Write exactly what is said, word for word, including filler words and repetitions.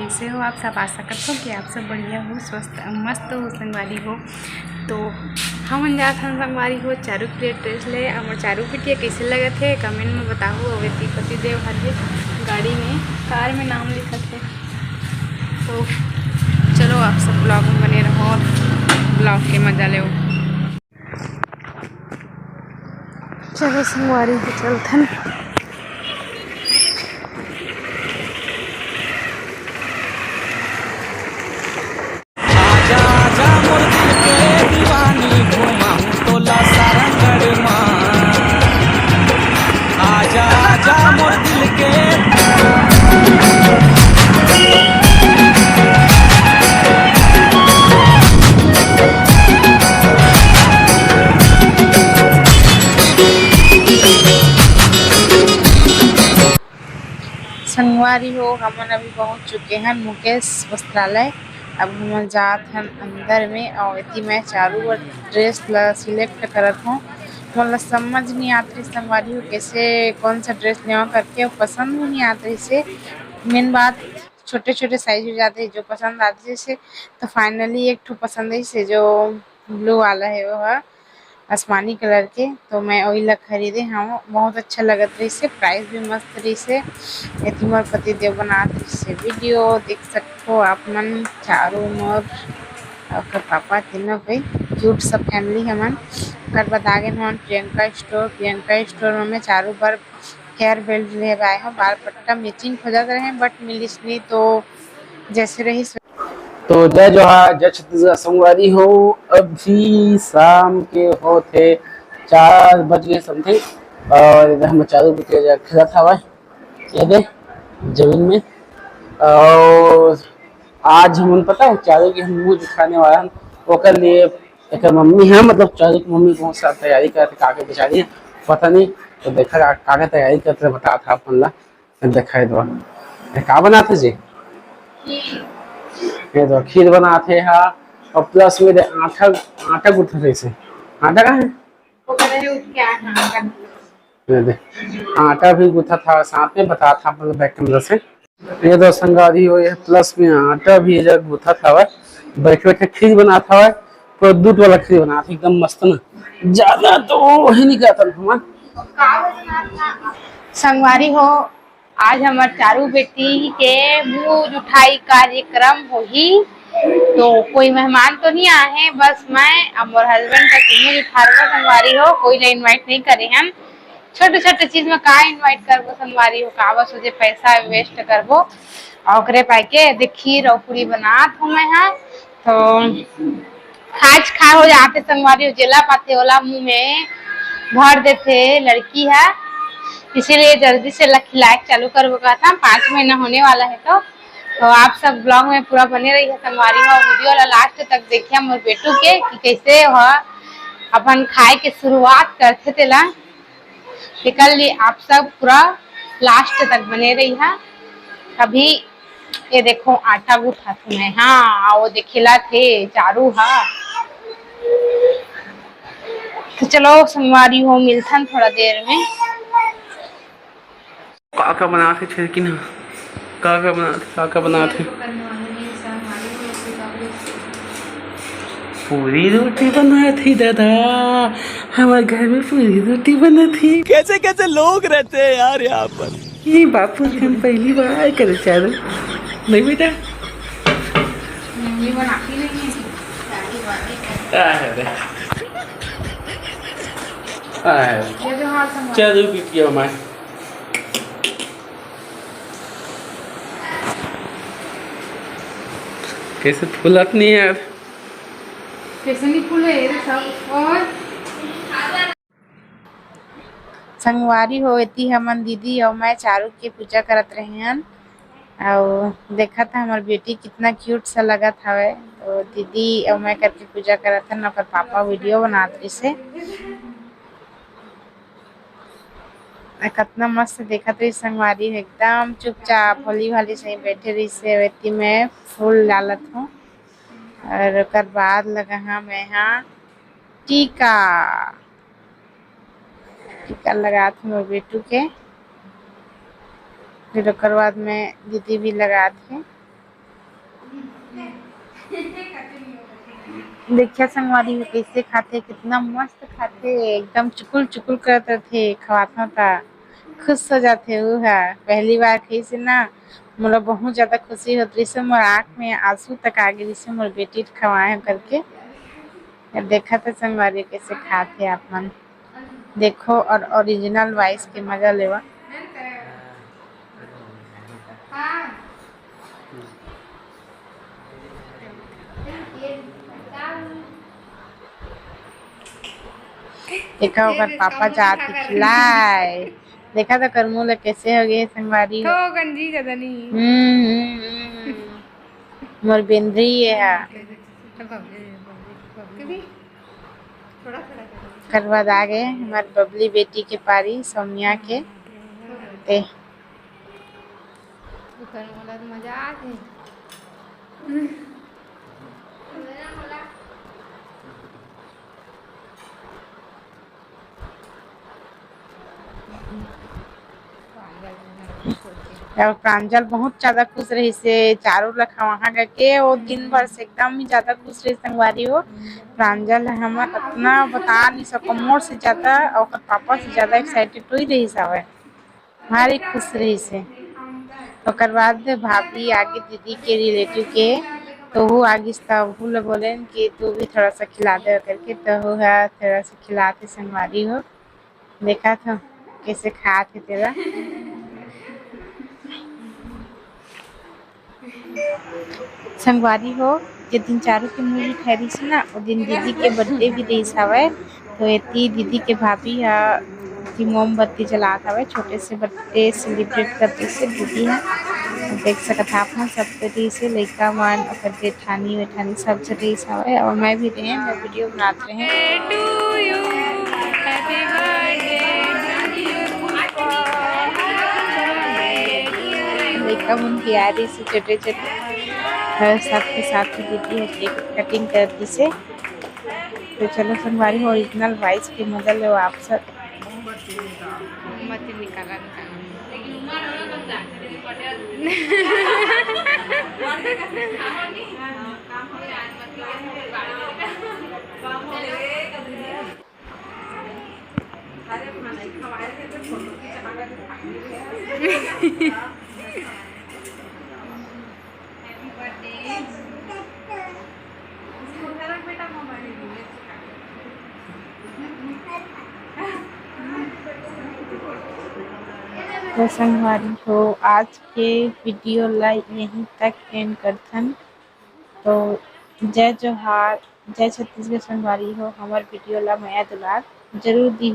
कैसे हो आप सब? आशा करत हों कि आप सब बढ़िया हो, स्वस्थ, मस्त हो संगवारी हो। तो हमन जात हन संगवारी हो चारू के लिए ड्रेस ले। अब मोर चारू बिटिया कैसे लगत हे, कमेंट में बताहू। अउ एती पति देव हर ये गाड़ी में, कार में नाम लिखत हे। तो चलो, आप सब ब्लॉग में बने रहो, ब्लॉग के मजा लेओ। चलो संगवारी हो, चलथन। आजा, आजा मोर दिल के दीवानी, घुमाहूं तोला सारंगढ़ मा। आजा, आजा मोर दिल के संगवारी हो, हमन अभी पहुंच चुके हन मुकेश वस्त्रालय। अब हमन जात हन अंदर में, अउ एती मैं चारू बर ड्रेस ला सिलेक्ट करत हूँ। मोला समझ नहीं आत रही संगवारी हो, कैसे कौन सा ड्रेस लेवा करके, पसंद भी नहीं आत रही से। मेन बात, छोटे छोटे साइज हो जाते हैं, जो पसंद आते से। तो फाइनली एक ठो पसंद है से, जो ब्लू वाला है, वो है आसमानी कलर के, तो मैं वही ला खरीदे हूँ। बहुत अच्छा लगत रहिसे, प्राइस भी मस्त रहिसे। एती मोर पति देव बनात रहिसे वीडियो, देख सकथो आप मन चारों मोर, ओकर पापा तीनों कोई क्यूट सा फैमिली हमन। ओकर बाद आगे हमन प्रियंका स्टोर। प्रियंका स्टोर में मैं चारों बार हेयर बेल्ट लेवे आए हूँ, बाल पट्टा मैचिंग खोजत रहे, बट मिलिस नहीं, तो जैसे रही। तो जय जोहार, जय छत्तीसगढ़ संगवारी हो। अभी शाम के होत हे चार बज गए समथिंग, और इधर हम चारू बिटिया खेलत हवय, ये दे जमीन में। और आज हमन पता है चारू के हम मुंह दिखाने वाला हन, ओकर लिए एकर मम्मी है, मतलब चारू की मम्मी बहुत सारा तैयारी करत हे, का के बेचारी है, पता नहीं। तो देखा का, का के तैयारी करत हे, बतात हे अपन ला। दिखाई दो, ये का बनात हे जी? ये तो खीर बनात हे हा, और प्लस में दे आटा, आटा गूंथत हे इसे। आटा का है? ये दे, आटा भी गूंथत हे, साथ में बतात हे अपन बैक कैमरा से। ये दो संगवारी हो, ये प्लस में आटा भी ये जग गूंथत हवय, बैठे बैठे खीर बनात हवय, पूरा दूध वाला खीर बनात हे, एकदम मस्त ना, ज्यादा तो वही नहीं कहता हूँ। संगवारी हो, आज हमर चारू बेटी के मुंह जुठाई कार्यक्रम होही, तो कोई मेहमान तो नहीं आए हैं, बस मैं और मोर हस्बैंड का मुंह जुठारबो संगवारी हो, कोई ला इनवाइट नहीं करे हन। छोटे छोटे चीज में का इनवाइट करबो संगवारी हो, का बस ओजे पैसा वेस्ट करबो। और ओकरे पाई के दे खीर और पूरी बनात हूँ मैं हा। तो खाच खा हो जाथे संगवारी हो, जेला पाथे ओला मुंह में भर देथे लड़की हा। इसीलिए जल्दी से ला खिलाए के चालू करबो कहत हन, पाँच महीना होने वाला है। तो, तो आप सब ब्लॉग में पूरा बने रहिए संगवारी हो, वीडियो ला लास्ट तक देखिए मोर बेटू के कि कैसे वह अपन खाए के शुरुआत करथे तेला। एकर लिए आप सब पूरा लास्ट तक बने रहिहा। अभी ये देखो आटा गूंथत हूँ मैं, हाँ, वो देखेला थे चारू हा। तो चलो संगवारी हो, मिलथन थोड़ा देर में। का का बनात हे छेरकिन ह? का का बनात हे? का का बनात हे? पूरी रोटी बनात हे दादा, हमारे घर में पूरी रोटी बनत हे। कैसे कैसे लोग रहते हैं यार यहाँ पर। ये बापू के हम पहली बार करे चारू, नहीं बेटा? मम्मी बनाती नहीं है। आ है रे। आ है। ये जो हाथ संभाल। चारू बिटिया हमारे। कैसे फूलत नहीं यार? कैसे नहीं फूले ये सब? और संगवारी हो, एती हमन दीदी अउ मैं चारू के पूजा करत रहे हन। अउ देखत ह हमर बेटी कितना क्यूट सा लगत हवय। तो दीदी अउ मैं करके पूजा करत हन, ओकर पापा वीडियो बनात रहिसे। आ, कतना मस्त देखत रहिस संगवारी, एकदम चुपचाप होली भाली सही बैठे रहिसे। एती मैं फूल डालत हूँ और ओकर बाद लगा हाँ मैं हाँ टीका, टीका लगात हूँ मोर बेटू के। फिर ओकर बाद में दीदी भी लगात हे। देखिए संगवारी हो, कैसे खाथे, कितना मस्त खाथे, एकदम चुकुल चुकुल करत रथे, खवाथों त खुश हो जाथे। वो है पहली बार खाइसे ना, मोला बहुत ज्यादा खुशी होत रहिसे, मोर आँख में आंसू तक आ गे रहिसे, मोर बेटी ल खवाए हो करके। अब देखा तो संगवारी कैसे खाथे आप मन, देखो और ओरिजिनल वॉइस के मजा लेवा। देखा ओकर पापा जात हे खिलाए। देखा तो ओकर मुंह ल कैसे हो गे संगवारी हो। थो गंजी जदनी। हम्म, हम्म, हम्म। मोर बेंदरी ये हा। ओकर बाद आ गे हमर बबली बेटी के पारी सौम्या के। ते ओकर मोला तो मजा आ गे। और प्रांजल बहुत ज्यादा खुश रहिसे, चारों ला खवाहा करके। वो दिन भर से एकदम ही ज्यादा खुश रहिस संगवारी हो। प्रांजल ह हमर अतना बता नहीं सको, मोर से ज्यादा और ओकर पापा से ज्यादा एक्साइटेड होई रहिस हवय। भारी खुश रहिसे। ओकर बाद भाभी आगे दीदी के रिलेटिव के, तो वो आगिस, त ओहू ल बोलेन कि तू भी थोड़ा सा खिला दे करके, तो वो ह थोड़ा सा खिलाथे संगवारी हो। देखा था कैसे खात हे तेला। संगवारी हो, जे दिन चारू के मुंह मिठाई रहिस ना, ओ दिन दीदी के बर्थडे भी रहिस हवय। तो एती दीदी के भाभी ह एती मोमबत्ती जलात हवय, छोटे से बर्थडे सेलिब्रेट करत रहिसे दीदी ह। देख सकत ह आप मन, सब तो रहिसे लइका मन, ओकर जेठानी वेठानी सब झन रहिस हवय, और मैं भी रहें, मैं वीडियो बनात रहें। लइका मन के आ रहिसे छोटे छोटे, और सबके साथ ही दीदी ह केक कटिंग कर दिसे। तो चलो संगवारी हो, ओरिजिनल वॉइस के मजा लो आप सब। मोमबत्ती निकाला, निकाला। तो संगवारी हो, आज के वीडियो ला यहीं तक एंड करथन। तो जय जोहार, जय छत्तीसगढ़। संगवारी हो, हमर वीडियो ला मया दुलार जरूर दी।